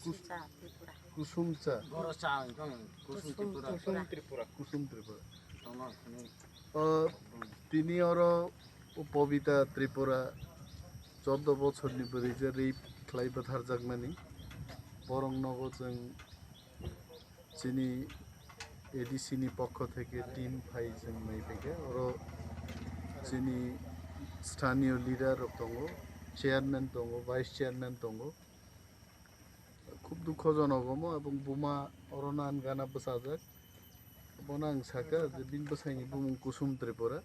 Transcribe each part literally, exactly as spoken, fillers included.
Kus- Kusum cha. Kusum cha. Goro cha ang tong. Kusum Kusum Tripura. Tripura. Kusum Tripura. Tongma khani. O, tini oro Pobita Tripura choddo bochorni bwrwi je rape khlai bwtharjakmani. Borok nogo chwng chini A D C ni pokho theke team phai chwng nai phaikha. Oro chini sthaniyo leader rok tongo, chairman tongo, vice chairman tongo. Khub dukhojonok omo, ebong buma oro nan gana bwchajak. Bono ang saka je bini bwsaini bumung Kusum Tripura.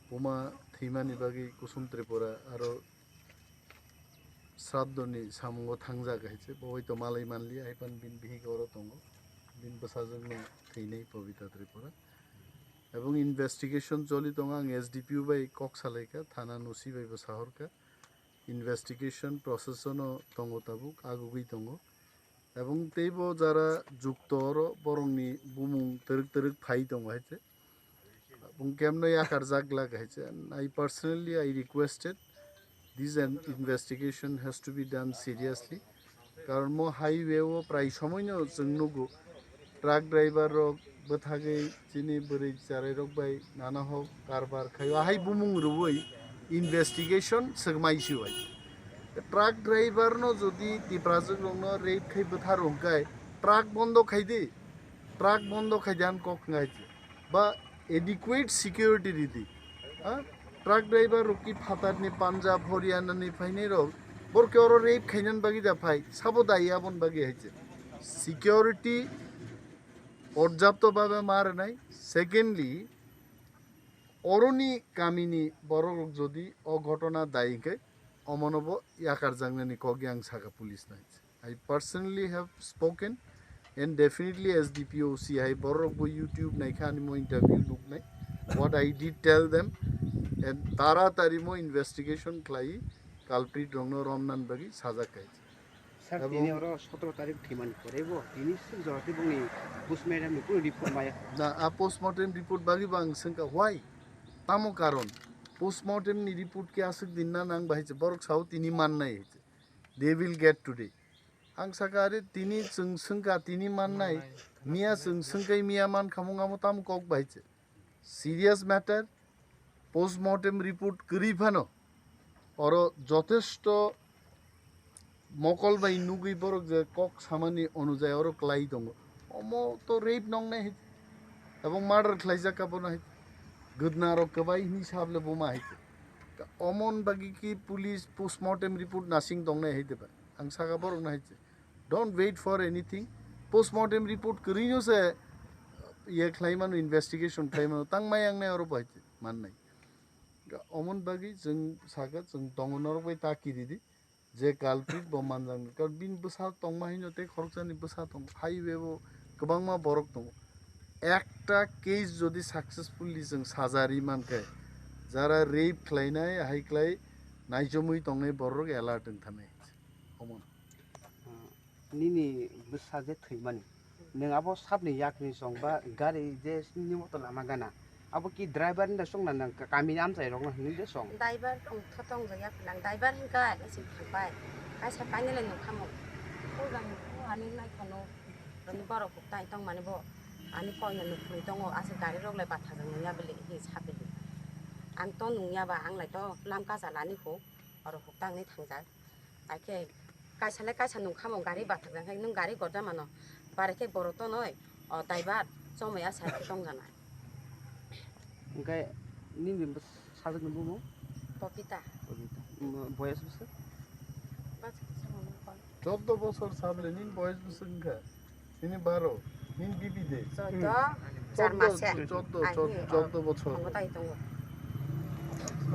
Buma thwimani bagwi Kusum Tripura aro sraddhoni samungo thangjak hai se. Bo hoi to malai manliya, hai phano bini bihik oro tongo. Bini bwsajwkno thwinai Pobita Tripura. Ebong investigation choli tongo, ang S D P O bai kok salaikha, thana nusi bai bo sahorkha. Investigation process-o no tongo tabuk, agugwi tongo. Ebong teibo jara jukto oro borokni bumung twrwk twrwk phai tongo hai se. Bung kemno yakarjak glak hai se. And I personally, I requested this an investigation has to be done seriously. Karon mo highway o prai somoino chwng nugo, truck driver rok bwthagwi chini bwrwi chwrai rok bai nana hok karbar khaio, ahai bumung rwui investigation swkmai si bai. Truck driver no jodi Tiprajwk rok no rape khai bwthar hwnkhe truck bondo khai di, truck bondo khai di, ang kok ngai di. Ba adequate security ridi. Ha? Truck driver rok ki phatar ni Punjab, Haryana ni phainai rok, borok ke oro rape khainan bagi da phai, sabo dai abon bagi hai se. Security porjapto babe ma rwnai. Secondly, oroni kamini borok rok jodi o ghotona dai hwnkhe, omono bo yakarjaknani kok yang saka police nai. I personally have spoken and definitely S D P O C hai borok bo YouTube naikha ani mo interview nuknai. What I did tell them and taratari mo investigation khlai culprit rokno romnan bagwi sajak kai. Sir, Abo- tini oro sotoro tarik thwimani pore bo tini sik jora tei bongni postmortem ni kunu report maya. Na a postmortem report bagwi bo ang swngkha why? Tamo karon? Postmortem ni report ke aswk din na nang bahai se borok sao tini mannai hai se. They will get today. Ang saka are tini chwng swngkha tini mannai, miya chwng swngkai miya man khamung amo tam kok bai se. Serious matter, postmortem report kwrwi phano oro jotesto mokol bai nugwi borok je kok samani onujai oro klai tongo. Omo to rape nongnai hai, ebong murder khlaijak abono hai. Gwdna rok kwbai hini sable buma hai. Omon bagi ki police postmortem report nasing tongnai hai de ba. Ang saka borok no hai se. Don't wait for anything. Postmortem report kwrwi no se ye khlai mano, investigation khlai mano. Tang mai ang nai oro bo hai se mannai. Omon bagi chwng saka chwng tongo norok bai ta kiri di. Je culprit bo manjak nai. Karon bini bwsa tongma hino tei khoroksani bwsa tong. Highway bo kwbangma borok tongo. Ekta case jodi successfully chwng sajari mankhe, jara rape khlainai, hai khlai naichomwi tongnai borok alert wng thanai. Omon. Ah, nini bwsa je thwimani, nwng abo sabni yakni chwng ba gari je nini moto lama gana, abo ki driver ni da chwngna nwng ka-, kamini amchai rokno hinwi de chwng? Driver tong tho tong jaya phinang, driver hinka isi thangpai, kaisa kainwi le nukha mo. O jang o ani nai kono, ani borok huk tai tong mani bo, ani koina nukphuru tongo, aswk gari rok le batha jang nungya bele hi sabe. Ang to nungya ba, ang lai to lam kacha lani huk, oro huk tangni thangjak. Haikhe kaisa le kaisa nungkha mo gari bathakjak hai nwng gari gorja mano. Bare khe borok tonoi o driver chomoi a side khe tongjanai. Hwnkhe nini bw-, sajwkni bumung? Popita. Popita. Boyas bwswk? Chordo bochor sable nini boyas bwswk wngkha? Nini baro, nini bibi de? Chordo, char mase. Chordo, chordo, chordo bochor. Omo tai tongo.